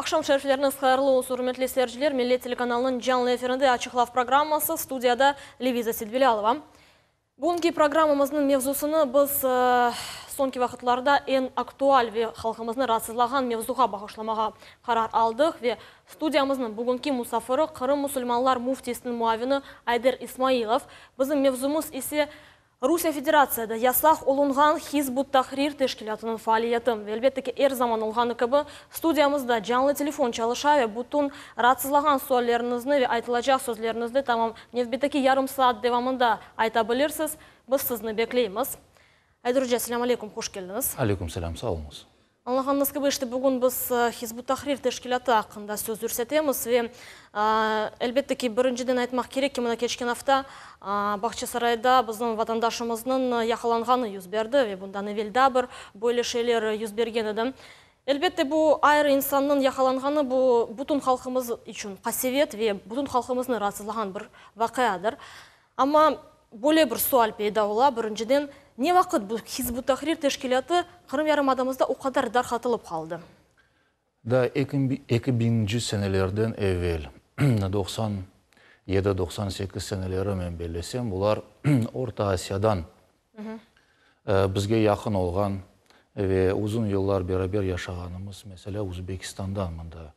Aqşam şerifleriñiz hayırlı olsun, ürmetli seyirciler. Millet telekanalınıñ canlı efirinde Açıq laf programması, studiyada Leviza Seytbilâlova. Bugünki programmamıznıñ mevzusını biz soñki vaqıtlarda eñ aktual ve halqımıznı raatsızlağan mevzuğa bağışlamağa qarar aldıq ve studiyamıznıñ bugünki musafiri Qırım musulmanlar müftisiniñ muavini Ayder İsmailov. Bizim mevzumız ise Rusiye Federatsiyada yasaq olunğan Hizb ut-Tahrir teşkilâtınıñ faaliyeti. Ve elbette ki, er zaman olğanı kibi, studiyamızda canlı telefon çalışa ve bütün raatsızlağan sualleriñizni ve aytılacaq sözleriñizni tamam nevbetteki yarım saat devamında ayta bilirsiz. Biz sizni bekleymiz. Ayder oca, selâm aleyküm, hoş keldiñiz. Aleyküm selâm, sağ oluñız. Añlağanıñız kibi, işte bugün biz Hizb ut-Tahrir teşkilâtı aqqında söz yürsetemiz ve, elbette ki, birinciden aytmaq kerek ki, mına keçken afta Bağçasarayda bizim vatandaşımıznıñ yaqalanğanı yüz berdi ve bundan evel daa bir böyle şeyler yüz bergen edi. Elbette, bu ayrı insannıñ yaqalanğanı, bu bütün halqımız içün qasevet ve bütün halqımıznı raatsızlağan bir vaqiadır. Amma böyle bir sual peyda ola, birinciden, ne vaqıt bu Hizb ut-Tahrir teşkilâtı Qırım yarımadamızda o qadar darqatılıp qaldı? Daa eki biñinci senelerden evel, 97, 98 seneleri men bellesem, bular Orta Asiyadan bizge yaqın olğan ve uzun yıllar beraber yaşağanımız, meselâ, Özbekistandan mında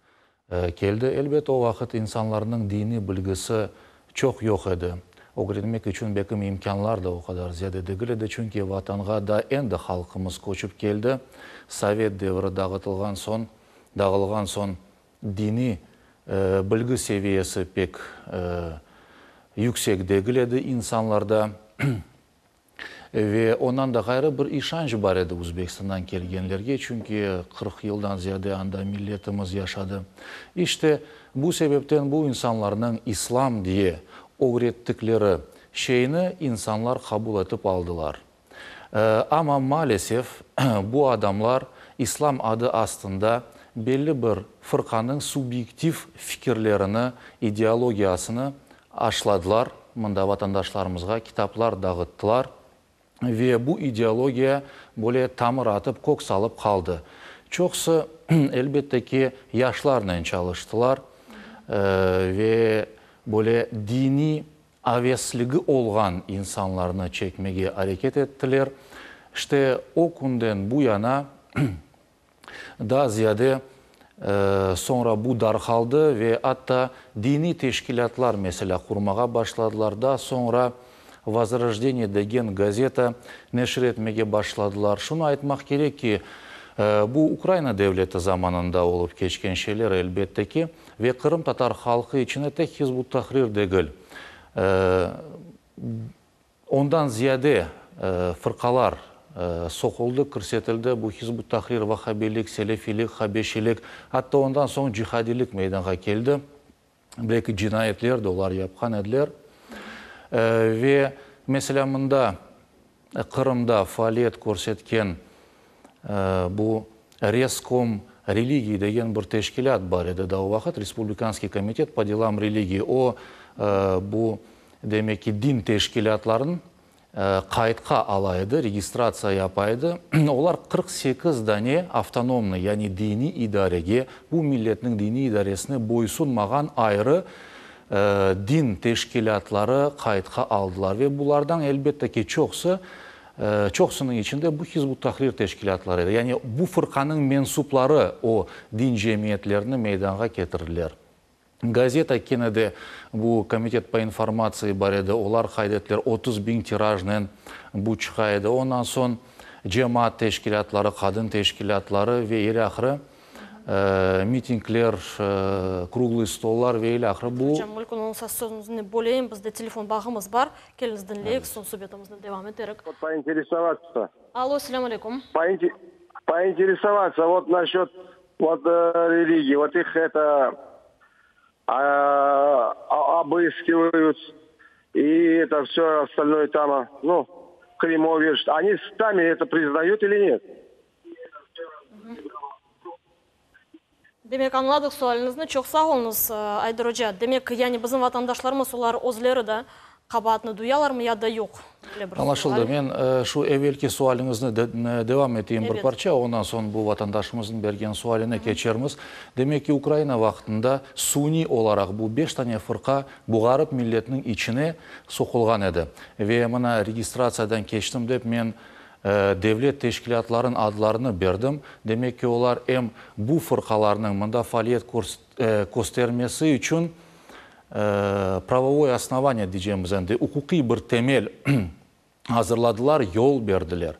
keldi. Elbet, o vaqıt insanlarnıñ diniy bilgisi çoq yoq edi. Ögrenmek içün belkim imkânlar da o qadar ziyade degil edi, çünki Vatanğa da endi halqımız köçip keldi. Sovet devri dağıtılğan soñ, dağılğan soñ diniy bilgi seviyesi pek yüksek degil edi insanlarda. Ve ondan da ğayrı bir işanç bar edi Özbekistandan kelgenlerge, çünki 40 yıldan ziyade anda milletimiz yaşadı. İşte, bu sebepten bu insanlarnıñ islam diye ögrettikleri şeyni insanlar qabul etip aldılar. Amma, maalesef, bu adamlar islam adı astında belli bir fırqanıñ subyektiv fikirlerini, ideologiyasını aşladılar, mında vatandaşlarımızğa kitaplar dağıttılar ve bu ideologiya böyle tamır atıp, kök salıp qaldı. Çoqusı, elbette ki, yaşlarnen çalıştılar ve böyle diniy avesligi olğan insanlarnı çekmege areket ettiler. İşte, o künden bu yana daa ziyade soñra bu darqaldı ve atta diniy teşkilâtlar, meselâ, qurmağa başladılar. Daa soñra Vozrojdeniye degen gazeta neşir etmege başladılar. Şunı aytmaq kerek ki, bu Ukraina devleti zamanında olıp keçken şeyler, elbette ki, ve qırımtatar halqı içinde tek Hizb ut-Tahrir degil, ondan ziyade fırqalar soquldı, kirsetildi. Bu Hizb ut-Tahrir, vahabilik, selefilik, habeşilik, atta ondan soñ cihadilik meydanğa keldi. Belki cinayetler de olar yapqan ediler. Ve, meselâ, mında Qırımda faaliyet körsetken bu Reskom religiy degen bir teşkilât bar edi daa o vaqıt, Respublikanskiy komitet po delam religiy. O, bu, demek ki, din teşkilâtların qaydqa ala edi, registratsiya yapa edi. Olar 48 dane avtonomnıy, yani diniy idarege, bu milletniñ diniy idaresine boysunmağan ayrı din teşkilâtları qaydqa aldılar. Ve bulardan, elbette ki, çoqusı, çoqusınıñ içinde bu Hizb ut-Tahrir teşkilâtları edi. Yani bu fırqanıñ mensupları o din cemiyetlerini meydanğa ketirdiler. Gazeta kene de bu Komitet po informatsii bar edi, olar qayd ettiler, 30 biñ tirajnen bu çıqa edi. Ondan soñ cemaat teşkilâtları, qadın teşkilâtları ve ilâhre mitingler, kruglıy stollar ve ilâhre bu. Hocam, mümkün olsa sözüñizni böleyim, bizde telefon bağımız bar. Keliñiz diñleyik, soñ subetimizni devam eterik. Поинтересоваться. Allo, selâm aleyküm. Поинтересоваться вот насчет вот религии. Вот их это обыскивают и это все остальное там, ну, клеймо вешают. Они сами это признают или нет? Demek, añladıq sualiñizni. Çoq sağ oluñız, Ayder oca. Demek, yani bizim vatandaşlarımız olar özleri de. Qabaatnı duyalarmı ya da yoq? Böyle bir Añlaşıldı. sual. Men şu evelki sualiñizni devam eteyim bir Ebet. parça, ondan soñ bu vatandaşımıznıñ bergen sualine keçermiz. Demek ki, Ukraina vaqtında suniy olaraq bu beş tane fırqa bu ğarip milletniñ içine soqulğan edi. Ve mına registratsiyadan keçtim dep men devlet teşkilâtlarınıñ adlarını berdim. Demek ki, olar em bu fırqalarnıñ mında faaliyet köstermesi içün pravovoy osnovaniye diycemiz endi, uquqiy bir temel azırladılar, yol berdiler.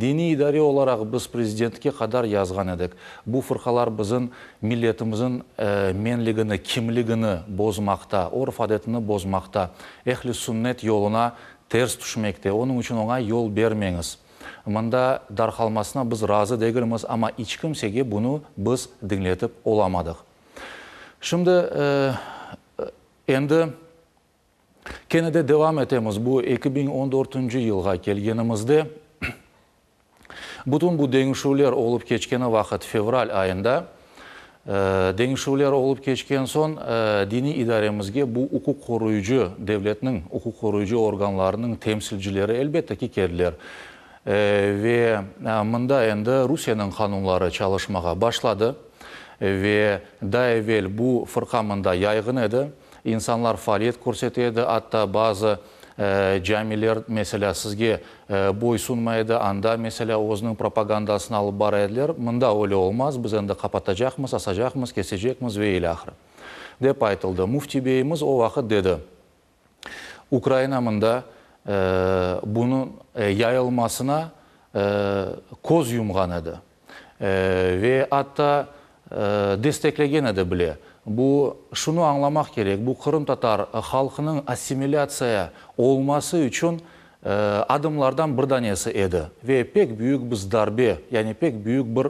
Diniy idare olaraq biz prezidentke qadar yazğan edik. Bu fırqalar bizim milletimizin menligini, kimligini bozmaqta, örf-adetini bozmaqta, ehli sünnet yoluna ters tüşmekte. Onıñ içün oña yol bermeñiz. Mında darqalmasına biz razı degilmiz, amma iç kimsege bunı biz diñletip olamadıq. Şimdi endi kene de devam etemiz. Bu 2014 yılğa kelgenimizde bütün bu deñişüvler olıp keçkeni vaqıt fevral ayında deñişüvler olıp keçken soñ diniy idaremizge bu uquq qoruyıcı devletniñ uquq qoruyıcı organlarınıñ temsilcileri elbette ki keldiler. Ve mında endi Rusiyeniñ qanunları çalışmağa başladı ve daa evel bu fırqa mında yayğın edi. İnsanlar faaliyet körsete edi, atta bazı camiler, meselâ, sizge boysunmay edi, anda, meselâ, özüniñ propagandasını alıp bara ediler. Mında öyle olmaz, biz endi qapatacaqmız, asacaqmız, kesecekmiz ve ilâhre, dep aytıldı. Müfti beyimiz o vaqıt dedi, Ukraina mında bunıñ yayılmasına köz yumğan edi ve atta desteklegen edi bile. Bu, şunı añlamaq kerek, bu qırımtatar halqınıñ assimilâtsiya olması içün adımlardan bir danesi edi ve pek büyük biz darbe, yani pek büyük bir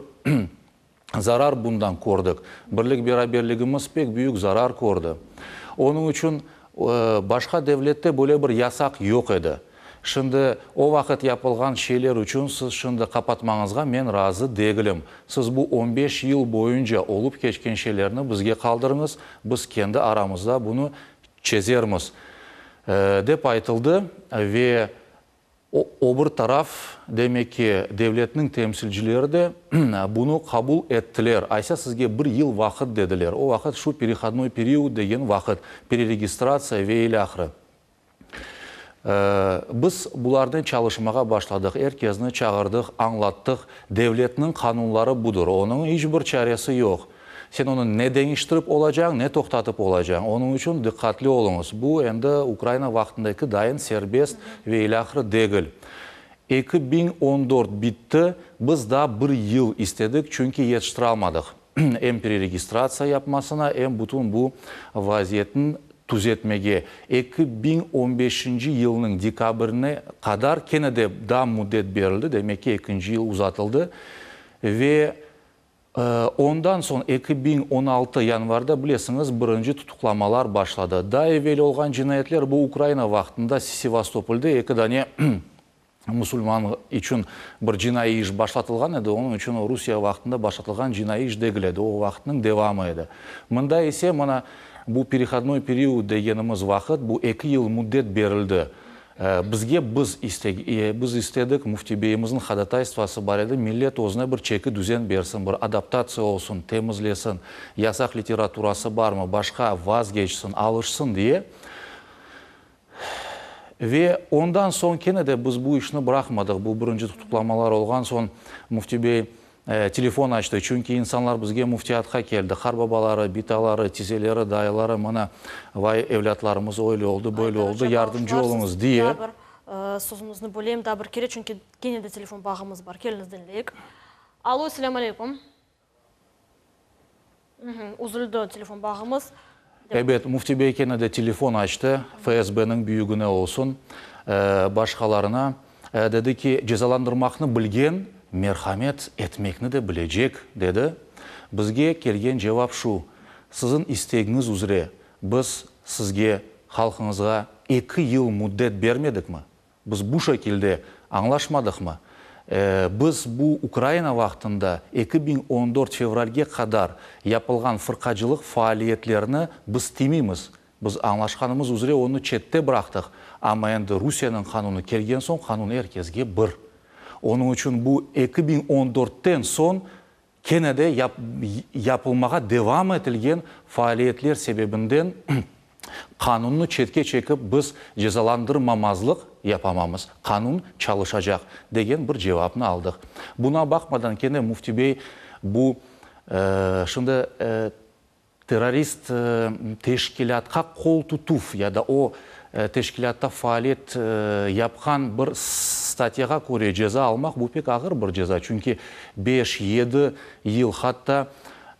zarar bundan kördik. Birlik-beraberligimiz pek büyük zarar kördi. Onıñ içün başqa devlette böyle bir yasaq yoq edi. Şimdi o vaqıt yapılğan şeyler içün siz şimdi qapatmañızğa men razı degilim. Siz bu 15 yıl boyunca olıp keçken şeylerni bizge qaldırıñız, biz kendi aramızda bunı çezermiz, dep aytıldı ve o bir taraf, demek ki, devletniñ temsilcileri de bunı qabul ettiler. Aysa sizge bir yıl vaqıt dediler. O vaqıt şu perehodnoy period degen vaqıt, pereregistratsiya ve ilâhre. Biz bularnen çalışmağa başladıq, er kesni çağırdıq, añlattıq. Devletniñ qanunları budır, onıñ iç bir çaresi yoq. Sen onı ne deñiştirip olacañ, ne toqtatıp olacañ. Onıñ içün diqqatli oluñız. Bu endi Ukraina vaqtındaki dayın serbest ve ilâhre degil. 2014 bitti, biz daa bir yıl istedik, çünki yetiştiralmadıq. Em pereregistratsiya yapmasına, em bütün bu vaziyetni tüzetmege. 2015 yılnıñ dekabrine qadar kene de daa müddet berildi, demek ki, ekinci yıl uzatıldı. Ve ondan soñ 2016 yanvarda, bilesiñiz, birinci tutuqlamalar başladı. Daa evel olğan cinayetler bu Ukraina vaqtında Sevastopolde eki dane musulman içün bir cinaiy iş başlatılğan edi, onıñ içün o Rusiye vaqtında başlatılğan cinaiy iş degil edi, o vaqıtnıñ devamı edi. Mında ise mına bu perehodnoy period degenimiz vaqıt, bu 2 yıl müddet berildi. Bizge biz istedik, Müfti beyimizniñ hodataystvası bar edi, millet özüne bir çeki düzen bersin, bir adaptatsiya olsun, temizlesin, yasaq literaturası barmı, başqa vazgeçsin, alışsın diye. Ve ondan soñ kene de biz bu işni bıraqmadıq. Bu birinci tutuqlamalar olğan soñ Müfti bey telefon açtı, çünki insanlar bizge müftiyatqa keldi, qartbabaları, bitaları, tizeleri, dayıları, mına, vay, evlâtlarımız öyle oldı, böyle oldı, yardımcı oluñız diye. Daa bir sözüñizni böleyim daa bir kere, çünki kene de telefon bağımız bar. Keliñiz diñleyik. Alo, selâm aleyküm. Üzüldi telefon bağımız. Ebet, Müfti bey kene de telefon açtı, FSBniñ büyügine olsun, başqalarına. Dedi ki, cezalandırmaqnı bilgen, merhamet etmekni de bilecek, dedi. Bizge kelgen cevap şu, siziñ istegiñiz üzre biz sizge, halqıñızğa 2 yıl müddet bermedikmi? Biz bu şekilde añlaşmadıqmı? Biz bu Ukraina vaqtında 2014 fevralge qadar yapılğan fırqacılıq faaliyetlerini biz tiymeymiz. Biz añlaşqanımız üzre onı çette bıraqtıq. Amma endi Rusiyeniñ qanunı kelgen soñ, qanun er kesge bir. Onıñ içün bu 2014-ten soñ kene de yapılmağa devam etilgen faaliyetler sebebinden qanunnı çetke çekip biz cezalandırmamazlıq yapamamız, qanun çalışacaq degen bir cevapnı aldıq. Buna baqmadan kene Müfti bey bu şimdi terrorist teşkilâtqa qol tutuv ya da o teşkilâtta faaliyet yapqan bir statyağa köre ceza almaq, bu pek ağır bir ceza. Çünki 5-7 yıl, hatta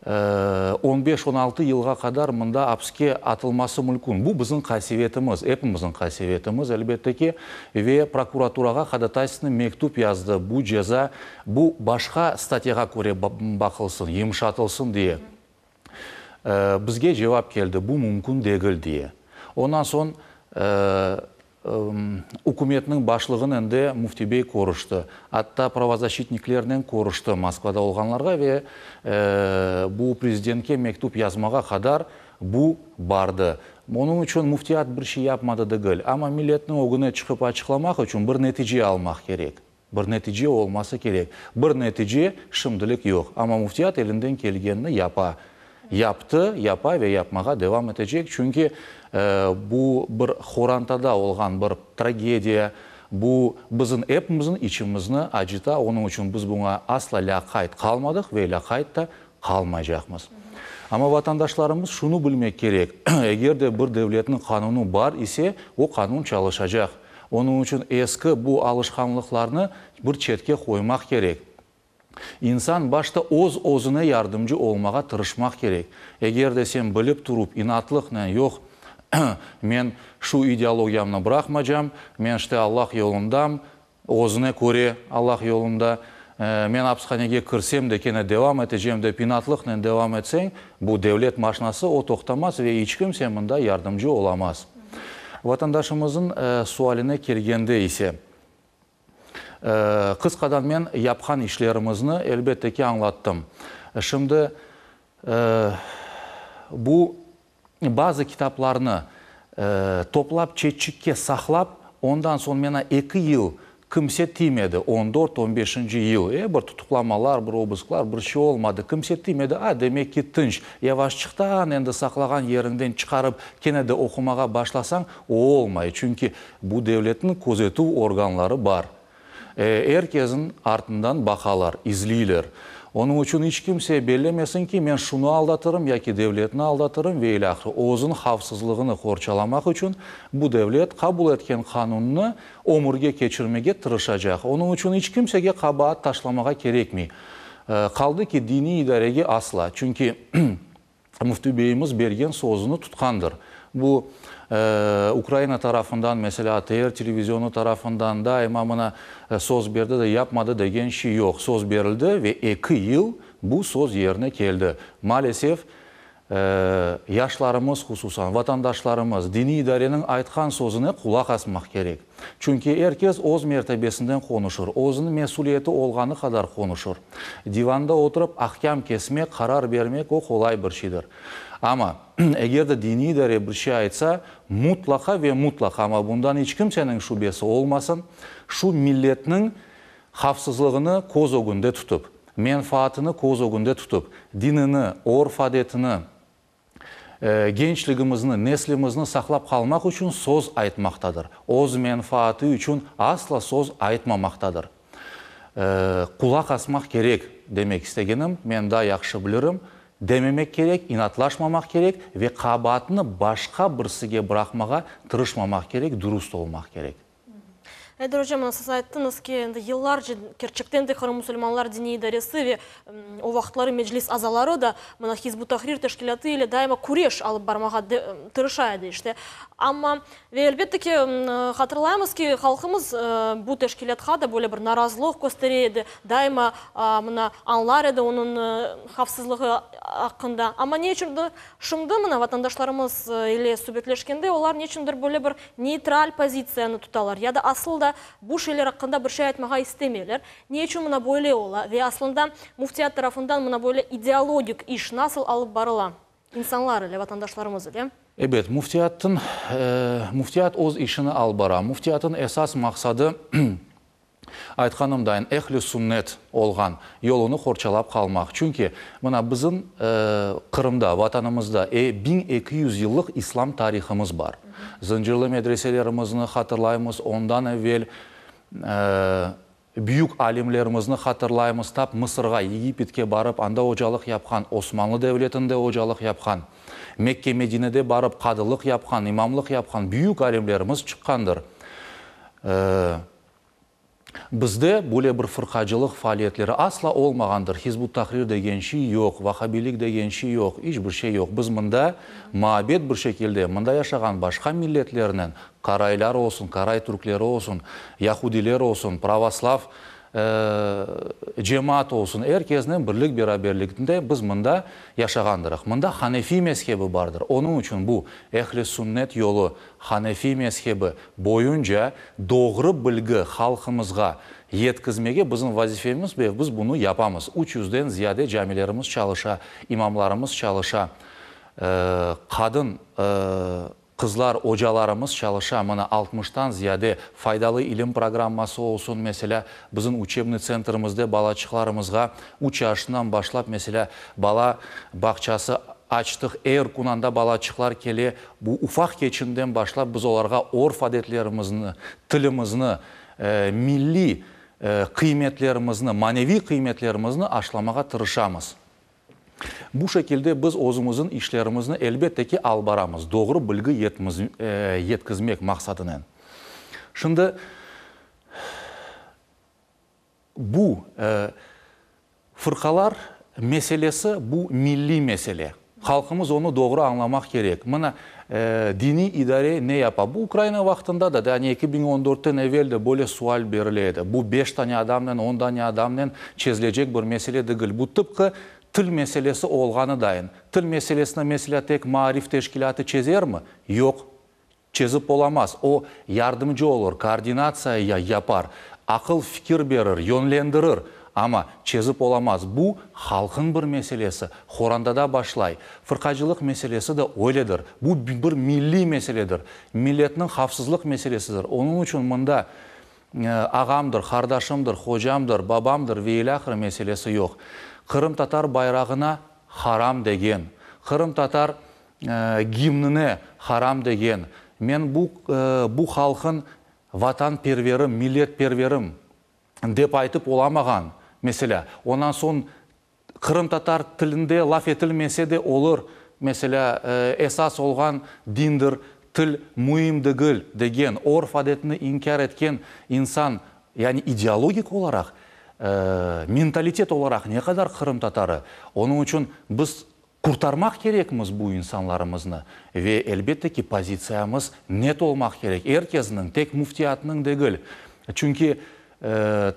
15-16 yılğa qadar mında apske atılması mümkün. Bu bizim qasevetimiz, epimizniñ qasevetimiz, elbette ki, ve prokuraturağa hodataystvennıy mektüp yazdı, bu ceza bu başqa statyağa köre baqılsın, yımşatılsın diye. Bizge cevap keldi, bu mümkün degil diye. Ondan soñ ükümetniñ başlığınen de Müfti bey körüşti. Atta pravozащитникlernen körüşti Moskvada olğanlarğa ve bu prezidentke mektüp yazmağa qadar bu bardı. Onıñ içün müftiyat bir şey yapmadı degil, amma milletniñ ögüne çıqıp açıqlamaq içün bir netice almaq kerek. Bir netice olması kerek. Bir netice şimdilik yoq. Amma müftiyat elinden kelgenini yapa. Yaptı, yapa ve yapmağa devam etecek. Çünki bu bir qorantada olğan bir tragediya, bu bizim epimizniñ içimizni acıta. Onıñ içün biz buña asla lâqayt qalmadıq ve lâqayt da qalmaycaqmız. Amma vatandaşlarımız şunı bilmek kerek: eger de bir devletniñ qanunı bar ise, o qanun çalışacaq. Onıñ içün eski bu alışqanlıqlarnı bir çetke qoymaq kerek. İnsan başta öz özüne yardımcı olmağa tırışmaq kerek. Eger de sen bilip turıp inatlıqnen yoq, men şu ideologiyamnı bıraqmaycam, men işte Allah yolundam, özüne köre Allah yolunda, men apishanege kirsem de kene devam etecem dep inatlıqnen devam etseñ, bu devlet maşinası o toqtamaz ve iç kimse mında yardımcı olamaz. Vatandaşımıznıñ sualine kelgende ise, qısqadan men yapqan işlerimizni elbette ki añlattım. Şimdi bu bazı kitaplarnı toplap çetçikke saqlap, ondan soñ mena 2 yıl kimse tiymedi, 14-15 yıl, bir tutuqlamalar, bir obısklar, bir şey olmadı, kimse tiymedi, a, demek ki tınç, yavaşçıqtan endi saqlağan yerinden çıqarıp kene de oqumağa başlasañ, o olmay, çünki bu devletniñ közetüv organları bar. Er kesin artından baqalar, izleyler. Onıñ içün iç kimse bellemesin ki, men şunı aldatırım yaki devletni aldatırım ve ilâhre. Özüniñ havfsızlığını qorçalamaq içün bu devlet qabul etken qanunnı ömürge keçirmege tırışacaq. Onıñ içün iç kimsege qabaat taşlamağa kerekmey. Qaldı ki, diniy idarege asla. Çünki Müftü beyimiz bergen sözüni tutqandır. Bu Ukraina tarafından, meselâ, ATR televizionu tarafından daima mına söz berdi de yapmadı degen şey yoq. Söz berildi ve 2 yıl bu söz yerine keldi. Maalesef, yaşlarımız, hususan vatandaşlarımız diniy idareniñ aytqan sözüne qulaq asmaq kerek. Çünki er kes öz mertebesinden qonuşır, özüniñ mesüliyeti olğanı qadar qonuşır. Divanda oturıp ahkam kesmek, qarar bermek o qolay bir şeydir. Amma eger de diniy idare bir şey aytsa, mutlaqa ve mutlaqa, amma bundan iç kimseniñ şübesi olmasın, şu milletniñ havfsızlığını köz ögünde tutıp, menfaatını köz ögünde tutıp, dinini, örf-adetini, gençligimizni, neslimizni saqlap qalmaq içün söz aytmaqtadır. Öz menfaatı içün asla söz aytmamaqtadır. Qulaq asmaq kerek demek istegenim, men daa yahşı bilirim, dememek kerek, inatlaşmamaq kerek ve qabaatnı başqa birisige bıraqmağa tırışmamaq kerek, dürüst olmaq kerek. Ayder ocam, mına siz ayttıñız ki, endi yıllarca kerçekten de Qırım musulmanlar diniy idaresi ve o vaqıtları Meclis azaları da mına Hizb ut-Tahrir teşkilâtı ile daima küreş alıp barmağa tırışa edi işte. Amma ve elbette ki, hatırlaymız ki, halqımız bu teşkilâtqa da böyle bir narazılıq köstere edi, daima mına añlar edi onıñ havfsızlığı aqqında. Amma ne içündir şimdi mına vatandaşlarımız ile subetleşkende olar neçündir böyle bir neytral pozitsiyanı tutalar ya da asıl da bu şeyler aqqında bir şey aytmağa istemeyler. Ne içün mına böyle ola ve aslında müftiyat tarafından mına böyle ideologik iş nasıl alıp barıla insanlar ile, vatandaşlarımız ile? Ebet, müftiyatın, müftiyat öz işini alıp bara. Müftiyatın esas maqsadı, aytqanımdayın, ehl-i sünnet olğan yolunı qorçalap qalmaq. Çünki, mına, bizim Qırımda, Vatanımızda 1200 yıllıq İslam tarihımız bar. Zıncırlı medreselerimizni hatırlaymız, ondan evel Büyük alimlerimizni hatırlaymız, tap Mısırğa, Egipetke barıp, anda ocalıq yapqan, Osmanlı devletinde ocalıq yapqan, Mekke, Medinede barıp, qadılıq yapqan, imamlıq yapqan büyük alimlerimiz çıqqandır. Bizde böyle bir fırqacılıq faaliyetleri asla olmağandır. Hizb ut-Tahrir degen şey yoq, vahabilik degen şey yoq, iç bir şey yoq. Biz mında muabbet bir şekilde, mında yaşağan başqa milletlernen, Qaraylar olsun, qaray türkleri olsun, yahudiler olsun, pravoslav cemaat olsun, er kesnen birlik-beraberlikte biz mında yaşağandırıq. Mında hanefiy mezhebi bardır. Onıñ içün bu ehl-i sünnet yolu, hanefiy mezhebi boyunca doğru bilgi halqımızğa yetkizmege bizim vazifemiz ve biz bunı yapamız. Üç yüzden ziyade camilerimiz çalışa, imamlarımız çalışa, qadın, Qızlar, ocalarımız çalışa, mına altmıştan ziyade faydalı ilim programması olsun, meselâ, bizim uçebnıy tsentrimizde balaçıqlarımızğa üç yaşından başlap, meselâ, bala bağçası açtıq, er kün anda balaçıqlar kele, bu ufaq keçinden başlap biz olarğa örf-adetlerimizni, tilimizni, milliy qıymetlerimizni, maneviy qıymetlerimizni aşlamağa tırışamız. Bu şekilde biz özümizin işlerimizni elbette ki alıp baramız, doğru bilgi yetkizmek maqsadınen. Şimdi bu fırqalar meselesi, bu milliy mesele. Halqımız onı doğru añlamaq kerek. Mına, diniy idare ne yapa? Bu Ukraina vaqtında da, yani 2014-ten evel de böyle sual berile edi. Bu beş tane adamnen, on dane adamnen çezilecek bir mesele degil. Bu tıpqı til meselesi olğanı dayın. Til meselesini, meselâ, tek maarif teşkilâtı çezermi? Yoq. Çezip olamaz. O, yardımcı olur, koordinatsiya yapar, aqıl-fikir berir, yönlendirir, amma çezip olamaz. Bu, halqıñ bir meselesi, qorandada başlay. Fırqacılıq meselesi de öyledir. Bu, bir milliy meseledir, milletniñ havfsızlıq meselesidir. Onıñ içün mında ağamdır, qardaşımdır, hocamdır, babamdır ve ilâhre meselesi yoq. Qırımtatar bayrağına haram degen, qırımtatar Gimnine haram degen, men bu bu halqın vatanperverim, milletperverim dep aytıp olamağan, meselâ, ondan soñ qırımtatar tilinde laf etilmese de olur, meselâ, esas olğan dindir, til müim degil degen, örf-adetini inkâr etken insan, yani ideologik olaraq, mentalitet olaraq ne qadar qırımtatarı? Onıñ içün biz Qurtarmaq kerekmiz bu insanlarımıznı ve, elbette ki, pozitsiyamız net olmaq kerek, er kesniñ, tek müftiyatnıñ degil. Çünki,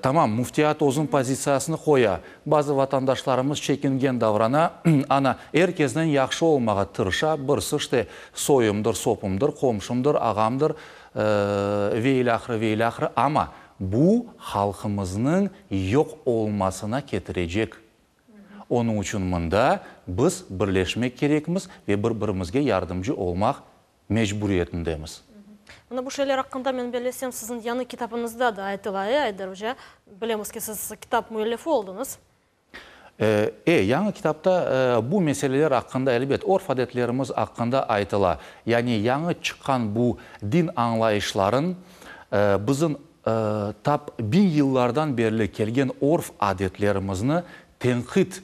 tamam, müftiyat özüñ pozitsiyasını qoya, bazı vatandaşlarımız çekingen davrana, ana, er kesnen yahşı olmağa tırışa, birisi, işte, soyumdır, sopumdır, qomşumdır, ağamdır ve ilâhre, ve ilâhre, amma bu halqımıznıñ yoq olmasına ketirecek. Onıñ içün mında biz birleşmek kerekmiz ve bir-birimizge yardımcı olmaq mecburiyetindemiz. Mına bu şeyler aqqında, men bellesem, siziñ yañı kitabıñızda da aytıla, e, Ayder oca? Bilemiz ki, siz kitap müellifi oldıñız. E, yañı kitapta bu meseleler aqqında, elbet, örf-adetlerimiz aqqında aytıla. Yani yañı çıqqan bu din añlayışların bizim Tap biñ yıllardan berli kelgen örf-adetlerimizni tenqit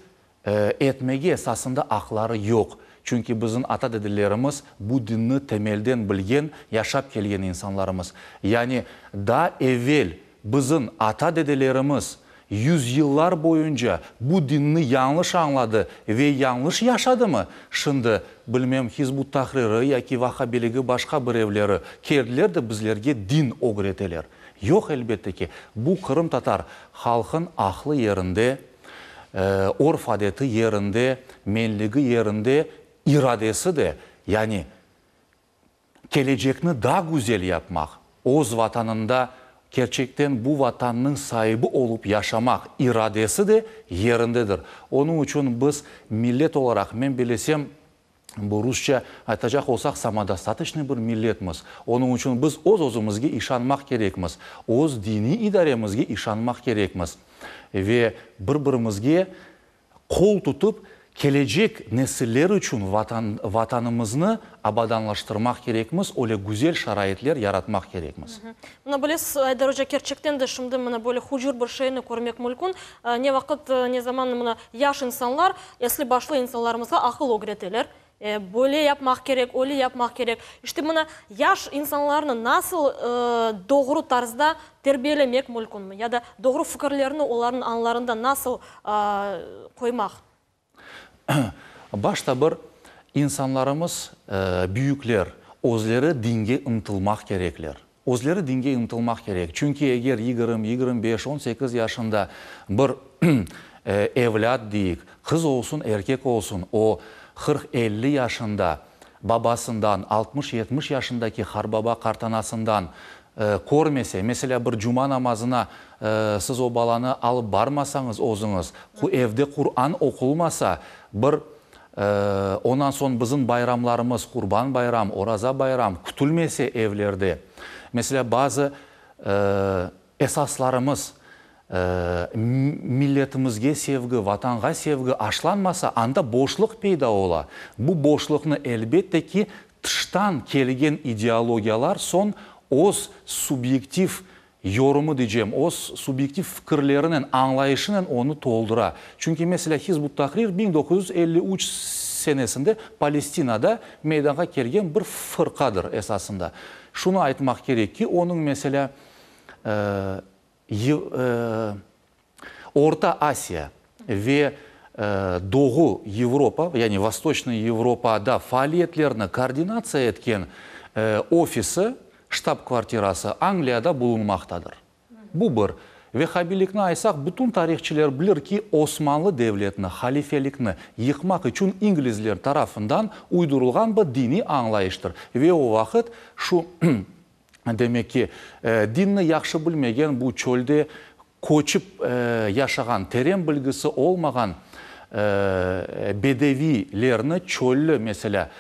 etmege esasında aqları yoq. Çünki bizim ata-dedelerimiz bu dinni temelden bilgen, yaşap kelgen insanlarımız. Yani daa evel bizim ata-dedelerimiz yüzyıllar boyunca bu dinni yañlış añladı ve yañlış yaşadımı? Şimdi, bilmem, Hizb ut-Tahriri yaki Vahhabiligi başqa birevleri keldiler de bizlerge din ögreteler. Yoq, elbette ki, bu qırımtatar halqın aqlı yerinde, örf-adeti yerinde, menligi yerinde, iradesi de, yani Kelecekni daa güzel yapmaq, öz Vatanında kerçekten bu Vatannıñ saibi olıp yaşamaq iradesi de yerindedir. Onıñ içün biz millet olaraq, men bilesem, Bu rusça aytacaq olsaq, samodostatoçnıy bir milletmiz. Onıñ içün biz öz-özümizge işanmaq kerekmiz, öz diniy idaremizge işanmaq kerekmiz ve bir-birimizge qol tutıp, kelecek nesiller içün Vatan, Vatanımıznı abadanlaştırmaq kerekmiz, öyle güzel şaraitler yaratmaq kerekmiz. Mına bilesiz, Ayder oca, kerçekten de şimdi mına böyle hucur bir şeyni körmek mülkün. Ne vaqıt, ne zaman mına yaş insanlar esli-başlı insanlarımızğa aqıl ögreteler. Böyle yapmaq kerek, öyle yapmaq kerek. İşte, mına yaş insanlarnı nasıl doğru tarzda terbiyelemek mülkünmi ya da doğru fikirlerni olarnıñ añlarında nasıl qoymaq? Başta bir insanlarımız, büyükler, özleri dinge ıntılmaq kerekler. Özleri dinge ıntılmaq kerek. Çünki eger 20, 25, 18 yaşında bir evlât deyik, qız olsun, erkek olsun, o 40-50 yaşında babasından, 60-70 yaşındaki qarbaba, qartanasından körmese, meselâ, bir cuma namazına siz o balanı alıp barmasañız özüñiz, evde Quran oqulmasa, bir ondan soñ bizim bayramlarımız, Qurban bayram, Oraza bayram kütülmese evlerde, meselâ, bazı esaslarımız, milletimizge sevgi, Vatanğa sevgi aşlanmasa, anda boşluq peyda ola. Bu boşluqnı, elbette ki, tıştan kelgen ideologiyalar soñ öz subyektiv yorumı diycem, öz subyektiv fikirlerinen, añlayışınen onı toldura. Çünki, meselâ, Hizb ut-Tahrir 1953 senesinde Palestinada meydanğa kelgen bir fırqadır esasında. Şunı aytmaq kerek ki, onıñ, meselâ, Orta Asiya ve Doğu Yevropa, yani Vostoçnıy Yevropada faaliyetlerini koordinatsiya etken ofisi, ştab-kvartirası Angliyada bulunmaqtadır. Bu bir. Vehhabilikni aytsaq, bütün tarihçiler bilir ki, Osmanlı devletini, halifelikni yıqmaq içün inglizler tarafından uydurılğan bir diniy añlayıştır. Ve o vaqıt şu, demek ki, dinni yahşı bilmegen, bu çölde köçip yaşağan, teren bilgisi olmağan bedeviylerni, çöllü, meselâ,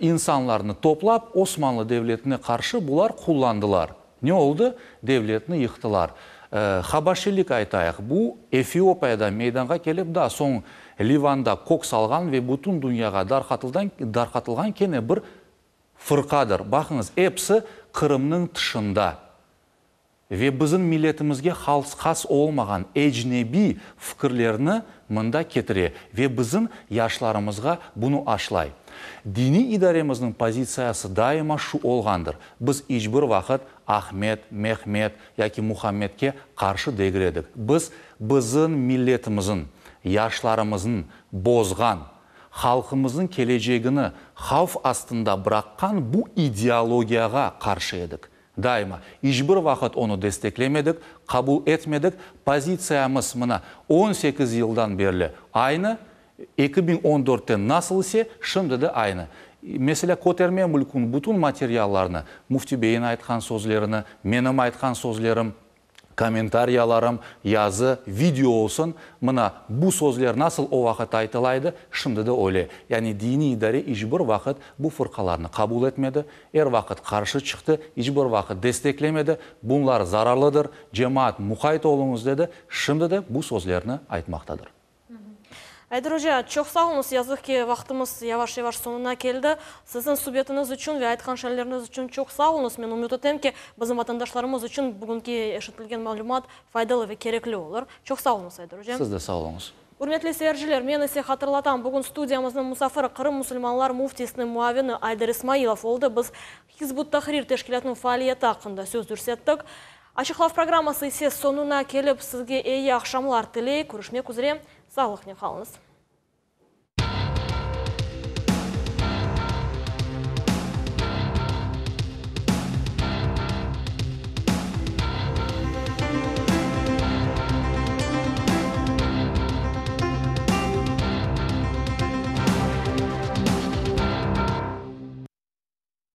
insanlarnı toplap, Osmanlı devletine qarşı bular qullandılar. Ne oldı? Devletni yıqtılar. Habaşilik aytayıq, bu Efiopiyada meydanğa kelip, daa soñ Livanda kök salğan ve bütün dünyağa darqatılğan kene bir fırqadır. Baqıñız, episi Qırımnıñ tışında ve bizim milletimizge has olmağan ecnebiy fikirlerni mında ketire ve bizim yaşlarımızğa bunı aşlay. Diniy idaremizniñ pozitsiyası daima şu olğandır. Biz iç bir vaqıt Ahmet, Mehmet yaki Muhammedke qarşı degil edik. Biz bizim milletimizniñ, yaşlarımıznıñ bozğan, halqımıznıñ kelecegini havf astında bıraqqan bu ideologiyağa qarşı edik. Daima. İç bir vaqıt onı desteklemedik, qabul etmedik. Pozitsiyamız mına 18 yıldan berli aynı, 2014-te nasıl ise, şimdi de aynı. Meselâ, köterme mülkün bütün materiallarnı, Müfti beyniñ aytqan sözlerini, menim aytqan sözlerim, kommentariyalarım, yazı, video olsun, mına bu sözler nasıl o vaqıt aytılaydı, şimdi de öyle. Yani diniy idare iç bir vaqıt bu fırqalarnı qabul etmedi, er vaqıt qarşı çıqtı, iç bir vaqıt desteklemedi, bunlar zararlıdır, cemaat muqayt oluñız dedi, şimdi de bu sözlerni aytmaqtadır. Ayder oca, çoq sağ oluñız. Yazıq ki, vaqtımız yavaş-yavaş soñuna keldi. Siziñ subetiñiz içün ve aytqan şeyleriñiz içün çoq sağ oluñız. Men ümüt etem ki, bizim vatandaşlarımız içün bugünki eşitilgen malümat faydalı ve kerekli olur. Çoq sağ oluñız, Ayder oca. Siz de sağ oluñız. Ürmetli seyirciler, men ise hatırlatam, bugün studiyamıznıñ musafiri Qırım musulmanlar müftisiniñ muavini Ayder İsmailov oldı. Biz Hizb ut-Tahrir teşkilâtınıñ faaliyeti aqqında söz yürsettik. Açıqlav programması ise soñuna kelip, sizge eyi aqşamlar tiley. Körüşmek üzre, sağlıqnen qalıñız.